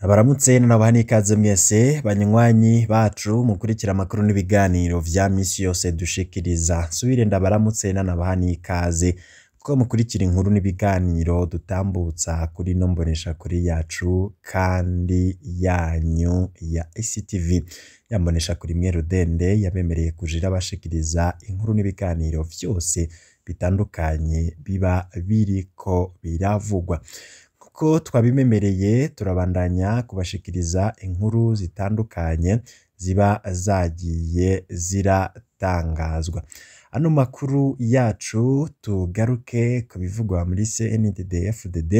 Abaramutse nabaha n'ikaze mwese banywanyi bacu mukurikira amakuru n'ibiganiro vya misi yose dushikiriza. Nsubire ndabaramutse nanabaha n'ikaze kuko mukurikira inkuru n'ibiganiro dutambutsa kuri ino mboneshakure yacu kandi yanyu ya ICTV. Ya mboneshakure imwe rudende yabemereye kuja irabashikiriza inkuru n'ibiganiro vyose bitandukanye biba biriko biravugwa. Kuko twabimemereye turabandanya kubashikiriza inkuru zitandukanye ziba zagiye ziratangazwa. Ano makuru yacu tugaruke ku bivugwa muri CNDD-FDD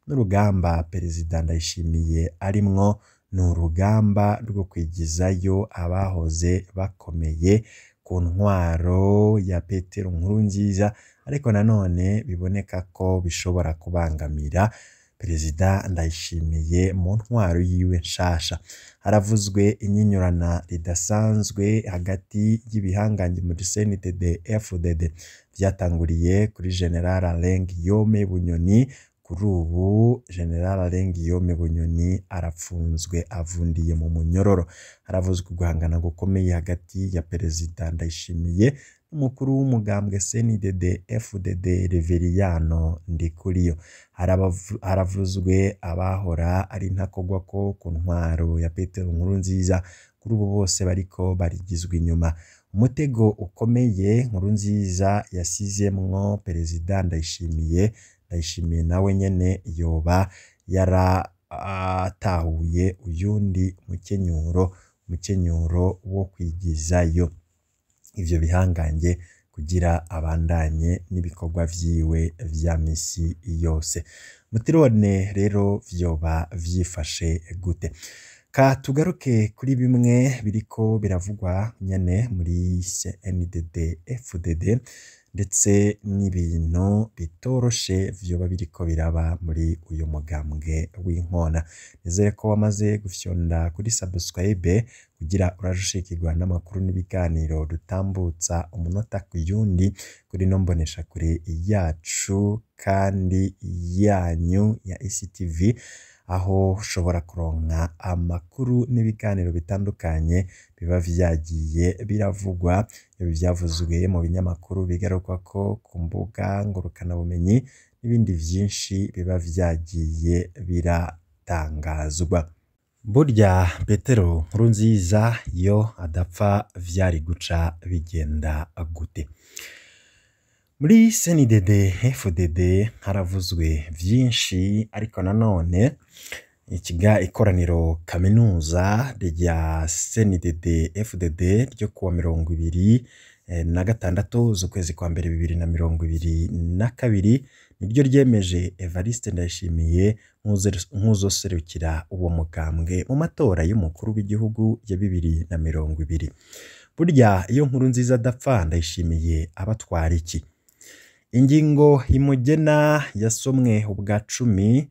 n'urugamba Perezida Ndayishimiye arimwo, ni urugamba rwo kwigizayo abahoze bakomeye ku ntwaro ya Petero Nkurunziza, ariko nanone biboneka ko bishobora kubangamira Perezida Ndayishimiye mu ntwaro yiwe nshasha. Haravuzwe inyinyurana ridasanzwe hagati y'ibihangange muri CNDD-FDD vyatanguriye kuri General Alain Guillaume Bunyoni. Kuri ubu General Alain Guillaume Bunyoni arapfunzwe avundiye mu munyororo. Haravuzwe uguhangana gukomeye hagati ya Perezida Ndayishimiye n'umukuru w'umugambwe CNDD-FDD Reveriyano Ndikuriyo. Haravuzwe abahora ari intakogwako ku ntwaro ya Petero Nkurunziza, kuri ubu bose bariko barigizwa inyuma. Umutego ukomeye Nkurunziza yasizemwo Perezida Ndayishimiye, Ndayishimiye nawe nyene yoba yaratahuye uyundi mukenyuro wo kwigizayo ivyo bihangange kugira abandanye n'ibikorwa vyiwe vya misi yose. Mutirone rero vyoba vyifashe gute? Ka tugaruke kuri bimwe biriko biravugwa nyene muri CNDD-FDD ndetse n'ibintu bitoroshe vyoba biriko biraba muri uyu mugambwe w'inkona. Nizere ko wamaze gufyonda kuri subscribe kugira uraje ushikirwa n'amakuru n'ibiganiro dutambutsa umunota ku yundi kuri ino mboneshakure yacu kandi yanyu ya ICTV, aho ushobora kuronka amakuru n'ibiganiro bitandukanye biba vyagiye biravugwa, ivyavuzwe mu binyamakuru bigarukwako ku mbuga ngurukanabumenyi n'ibindi vyinshi biba vyagiye biratangazwa. Burya Petero Nkurunziza iyo adapfa vyari guca bigenda gute? Muri CNDD-FDD haravuzwe vyinshi, ariko nanone ikoraniro kaminuza rya CNDD-FDD ryo kuwa 26 z'ukwezi kwa mbere 2022 niryo ryemeje Evariste Ndayishimiye nk'uzoserukira uwo mugambwe mu matora y'umukuru w'igihugu ya 2020. Burya iyo Nkurunziza adapfa Ndayishimiye abatwara iki? Ingingo imugena yasomwe ubwa 10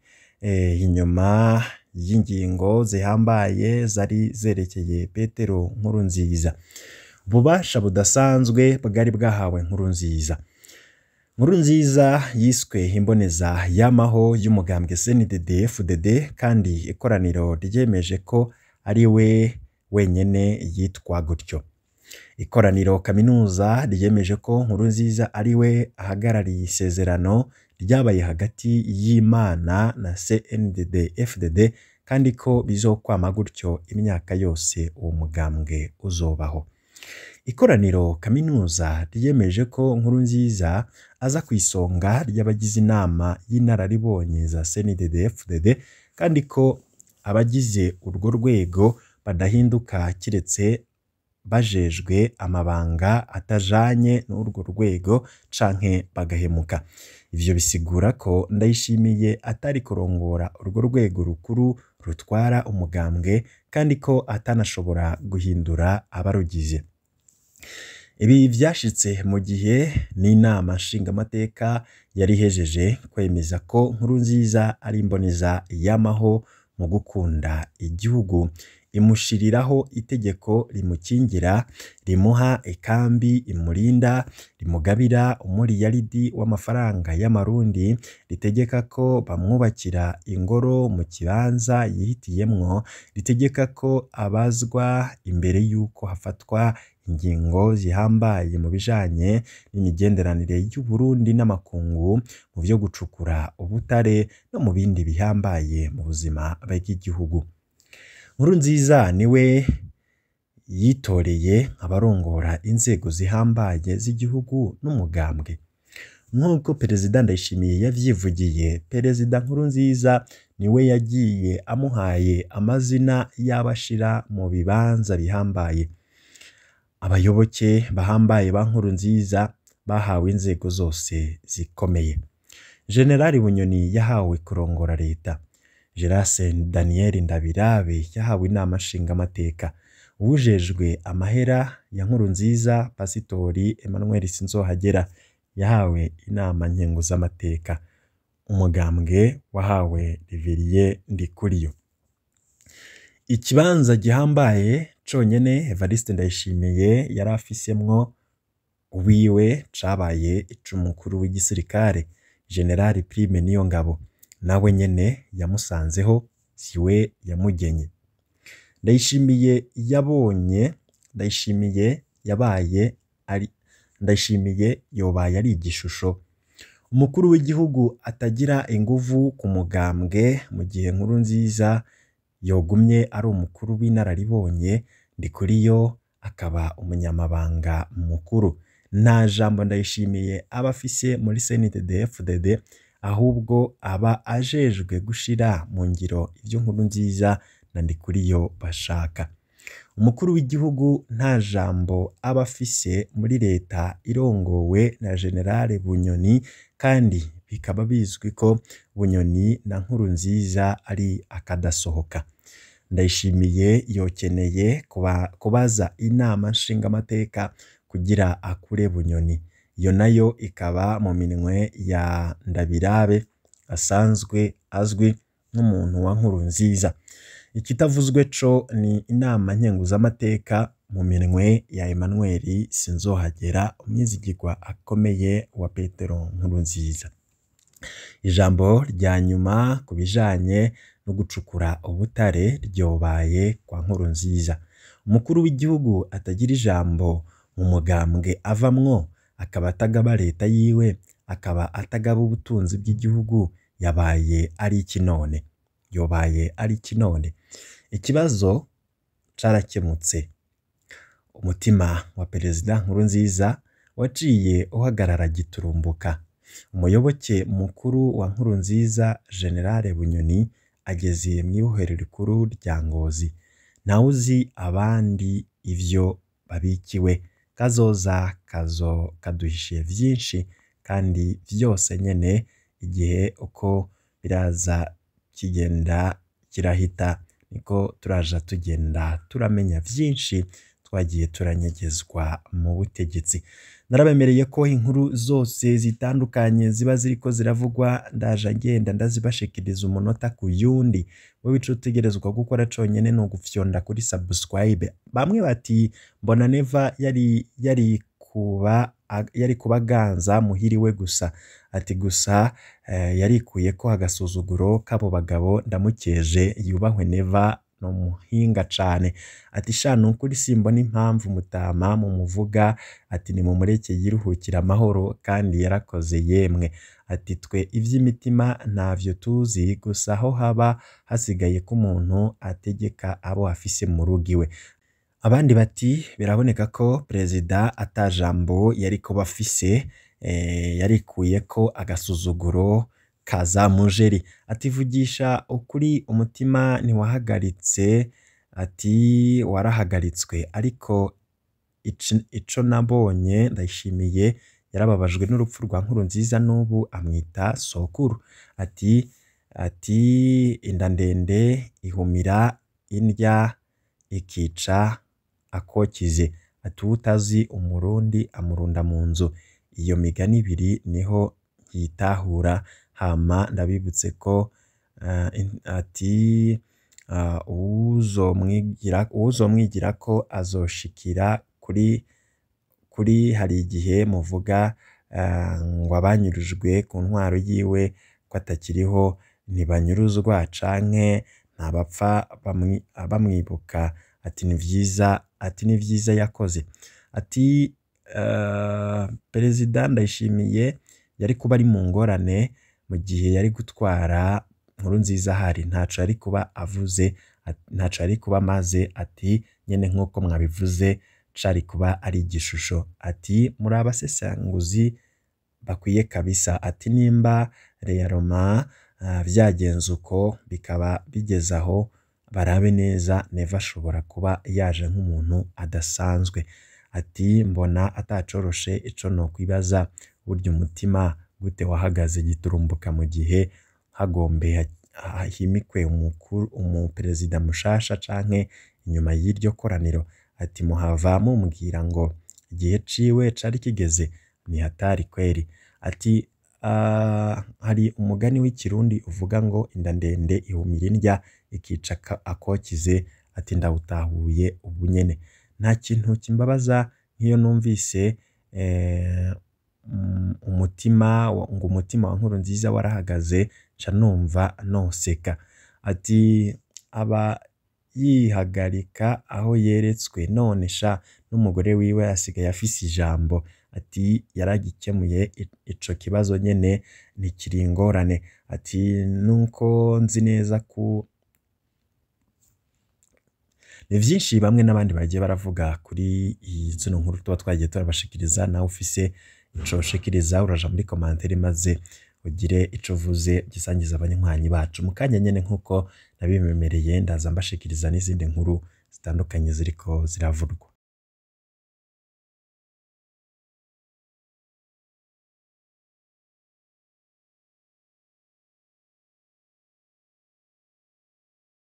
inyuma y'ingingo zihambaye zari zerekeye Petero Nkurunziza. Ububasha budasanzwe bwari bwahawe Nkurunziza. Nkurunziza yiswe imboneza yamaho y'umugambwe CNDD-FDD kandi ikoraniro ryemeje ko ari we wenyene yitwa gutyo. Ikoraniro kaminuza ryemeje ko Nkurunziza ari we ahagarariye isezerano ryabaye hagati y'Imana na CNDD-FDD kandi ko bizokwama gutyo imyaka yose uwo mugambwe uzobaho. Ikoraniro kaminuza ryemeje ko Nkurunziza aza ku isonga ry'abagize inama y'inararibonye za CNDD-FDD kandi ko abagize urwo rwego badahinduka kiretse bajejwe amabanga atajanye n'urwo rwego canke bagahemuka. Ivyo bisigura ko Ndayishimiye atari kurongora urwo rwego rukuru rutwara umugambwe kandi ko atanashobora guhindura abarugize. Ibi vyashitse mu gihe n'inama nshingamateka yari ihejeje kwemeza ko Nkurunziza ari imboneza yamaho mu gukunda igihugu. imushiriraho itegeko rimukingira, rimuha ikambi imurinda, rimugabira umuriyaridi w'amafaranga y'amarundi, ritegeka ko bamwubakira ingoro mu kibanza yihitiyemwo, ritegeka ko abazwa imbere y'uko hafatwa ingingo zihambaye mu bijanye n'imigenderanire y'Uburundi n'amakungu, mu vyo gucukura ubutare no mu bindi bihambaye mu buzima bw'igihugu. Nkurunziza niwe yitoreye abarongora inzego zihambaye z'igihugu n'umugambwe. Nk'uko Perezida Ndayishimiye yavyivugiye, Perezida Nkurunziza niwe yagiye amuhaye amazina y'abashira mu bibanza bihambaye. Abayoboke bahambaye ba Nkurunziza bahawe inzego zose zikomeye. Generali Bunyoni yahawe kurongora leta. Gerase Daniel Ndabirabe yahawe inama nshingamateka. Uwujejwe amahera ya Nkurunziza, Pasitori Emmanuel Sinzohagera, yahawe inama nkenguzamateka. Umugambwe wahawe Reveriye Ndikuriyo. Ikibanza gihambaye conyene Evariste Ndayishimiye yari afisemwo wiwe cabaye ic'umukuru w'igisirikare Generali Prime Niyongabo, nawe nyene yamusanzeho, siwe yamugenye. Ndayishimiye yabonye, Ndayishimiye yabaye ari, Ndayishimiye yobaye ari igishusho. Umukuru w'igihugu atagira inguvu ku mugambwe mu gihe Nkurunziza yogumye ari umukuru w'inararibonye, Ndikuriyo akaba umunyamabanga mukuru. Nta jambo Ndayishimiye aba afise muri CNDD-FDD, ahubwo aba ajejwe gushira mu ngiro ivyo Nkurunziza na Ndikuriyo bashaka. Umukuru w'igihugu nta jambo aba afise muri leta irongowe na General Bunyoni, kandi bikaba bizwi ko Bunyoni na Nkurunziza ari akadasohoka. Ndayishimiye yokeneye kubaza inama nshingamateka kugira akure Bunyoni, iyo nayo ikaba mu minwe ya Ndabirabe asanzwe azwi nk'umuntu wa Nkurunziza. Ikitavuzwe co ni inama nkenguzamateka mu minwe ya Emmanuel Sinzohagera, umwizigirwa akomeye wa Petero Nkurunziza. Ijambo rya nyuma ku bijanye no gucukura ubutare ryobaye kwa Nkurunziza. Umukuru w'igihugu atagira ijambo mu mugambwe avamwo, akaba atagaba leta yiwe, akaba atagaba ubutunzi bw'igihugu, yabaye ari iki none? Yobaye ari iki none? Ikibazo carakemutse. Umutima wa Perezida Nkurunziza waciye uhagarara giturumbuka. Umuyoboke mukuru wa Nkurunziza, General Bunyoni, ageze mw'ibohero rikuru rya Ngozi. Ntawuzi abandi ivyo babikiwe. Kazoza kazo kaduhishiye vyinshi, kandi vyose nyene igihe uko biraza kigenda kirahita, niko turaja tugenda turamenya vyinshi twagiye turanyegezwa mu butegetsi. Narabemereye ko inkuru zose zitandukanye ziba ziriko ziravugwa, ndaja ngenda ndazibashikiriza umunota ku yundi. Wewe ico utegerezwa gukora conyene ni ugufyonda kuri subscribe. Bamwe bati mbona Neva yari kubaganza muhiriwe gusa, ati gusa yarikuye ko agasuzuguro k'abo bagabo, ndamukeje, yubahwe Neva no muhinga cane. Ati sha nukuri simbona impamvu mutama mumuvuga, ati nimumureke yiruhukira amahoro kandi yarakoze yemwe. Ati twe ivy'imitima ntavyo tuzi, gusa aho haba hasigaye ko umuntu ategeka abo afise mu rugo iwe. Abandi bati biraboneka ko perezida atajambo yari kuba afise, yarikuye ko agasuzuguro kaza mujeri. Ati vugisha ukuri umutima ntiwahagaritse, ati warahagaritswe, ariko ico nabonye Ndayishimiye yarababajwe n'urupfu rwa Nkurunziza n'ubu amwita sokuru. Ati inda ndende ihumira indya ikica akokize. Ati uwutazi umurundi amurunda mu nzu. Iyo migani ibiri niho yitahura. Hama ndabibutse ko ati Uwuzomwigira ko azoshikira kuri hari igihe muvuga ngo abanyurujwe ku ntwaro yiwe ko atakiriho ntibanyuruzwa canke ntabapfa bamwibuka. Ati ni vyiza, ati ni vyiza yakoze. Ati Perezida Ndayishimiye yari kuba ari mu ngorane mu gihe yari gutwara Nkurunziza ahari, ntaco yari kuba avuze, ntaco yari kuba amaze. Ati nyene nkuko mwabivuze cari kuba ari igishusho. Ati muri abasesanguzi bakwiye kabisa. Ati nimba Reyaroma vyagenze uko bikaba bigeze aho barabe neza, Neva ashobora kuba yaje nk'umuntu adasanzwe. Ati mbona atacoroshe, ico nokwibaza burya umutima gute wahagaze giturumbuka mu gihe hagombe himikwe umuperezida mushasha canke inyuma y'iryo koraniro. Ati muhava mumbwira ngo igihe ciwe cari kigeze, ni hatari kweri. Ati hari umugani w'ikirundi uvuga ngo inda ndende ihumira indya ikica akokize. Ati ndawutahuye ubu nyene. Nta kintu kimbabaza nk'iyo numvise umutima ngo umutima wa Nkurunziza warahagaze, nca numva noseka. Ati aba yihagarika aho yeretswe, none sha n'umugore wiwe asigaye afise ijambo. Ati yaragikemuye ico kibazo nyene ntikiri ingorane. Ati nuko nzi neza ku ni vyinshi bamwe n'abandi bagiye baravuga kuri zino nkuru tuba twagiye turabashikiriza. Nawe ufise ico ushikiriza uraja muri commentaire maze ugire ico uvuze gisangiza abanywanyi bacu. Mu kanya nyene nkuko nabibemereye ndaza mbashikiriza n'izindi nkuru zitandukanye ziriko ziravurwa.